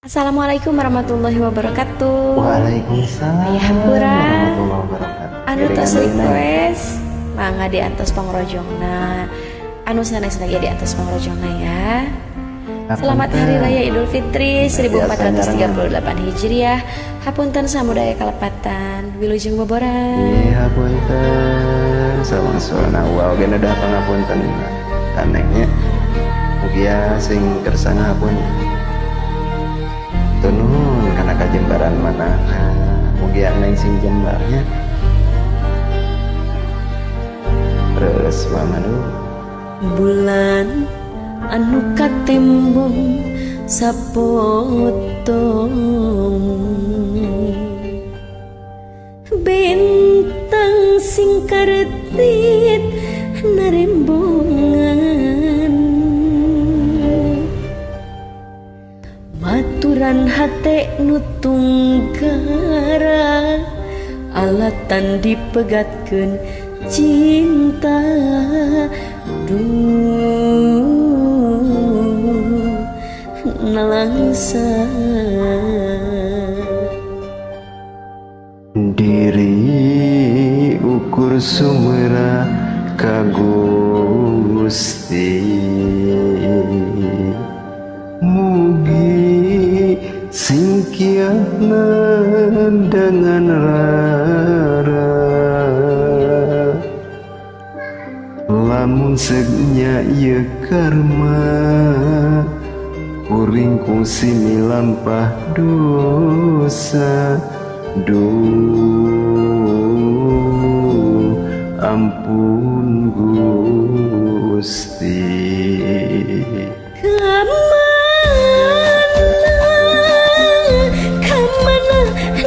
Assalamualaikum warahmatullahi wabarakatuh. Waalaikumsalam Ayah hampura. Warahmatullahi wabarakatuh. Anu tos request mangga diantos pangrojongna. Anu sanes lagi diantos pangrojongna ya. Selamat Hari Raya Idul Fitri 1438 Hijriah. Hapunten samudaya kalepatan. Wilujeng boboran. Iya, hapunten. Sama-sama wow gena udah pangapunten tanengnya. Mugia sing kersa ngapunten. Tunun kana kajembaran mana. Mugia neng sing jembarnya. Terus mama bulan anu katembong sapotong bintang sing karetit narembongan maturan hate nu tunggara alatan dipegatkeun cinta duh nalangsa diri ukur sumera ka Gusti mugi sing kiatna dengan rara lamun segnya ieu karma kuring kungsi milampah dosa duh ampun Gusti. Kamana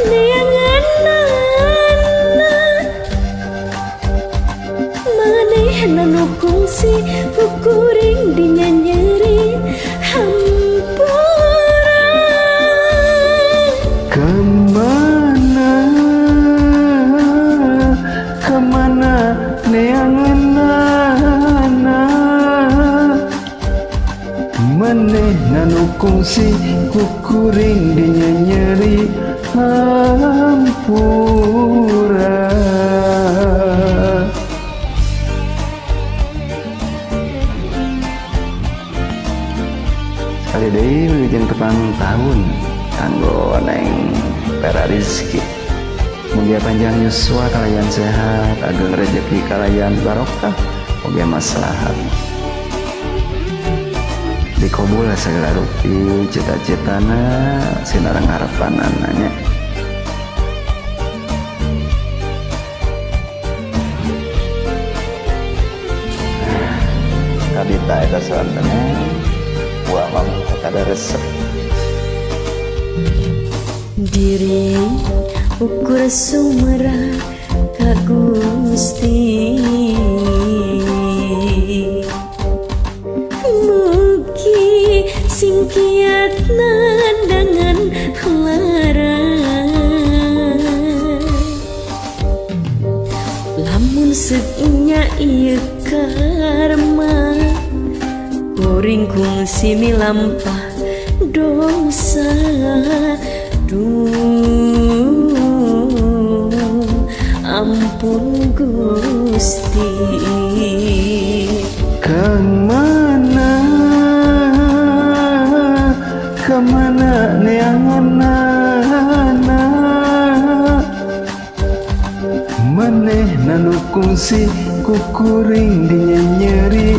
neanganana manehna nu kungsi ku kuring dinyanyeri hampura. Kamana kamana neanganana manehna nu kungsi ku kuring dinyanyeri hampura. Sekali deui wilujeng tepang tahun kanggo Neng Pera Rizky. Mugia panjang yuswa kalayan sehat, ageng rejeki kalayan barokah, mugia maslahat. Dikabul segala rupi cita-citana sinareng harapanana nya. Kadita eta soantena buah mampu kada resep. Diri ukur sumera ka Gusti mugi sing kiatna dengan lara lamun segnya ieu karma kuring kungsi milampah dosa duh ampun Gusti. Kamana kamana neanganana manehna nu kungsi ku kuring dinyanyeri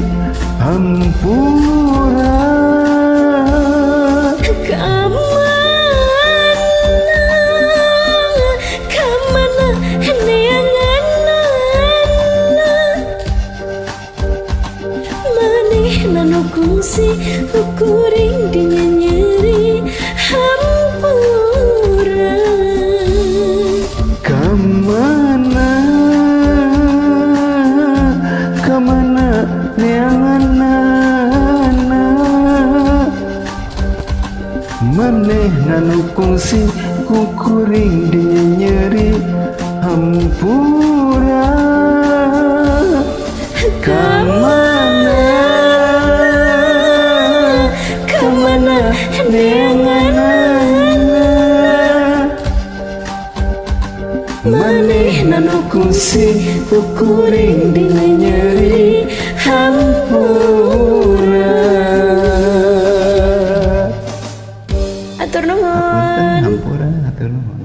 hampura. Kamana kamana neanganana manehna nu kungsi ku kuring dinyanyeri hampura. Kamana kamana neanganana manehna nu kungsi ku kuring dinyanyeri hampura. Kamana kamana neanganana. Manehna nu kungsi ku kuring dina nyeri hampura. Atur nuhun. Hapunten, hampura, hatur nuhun.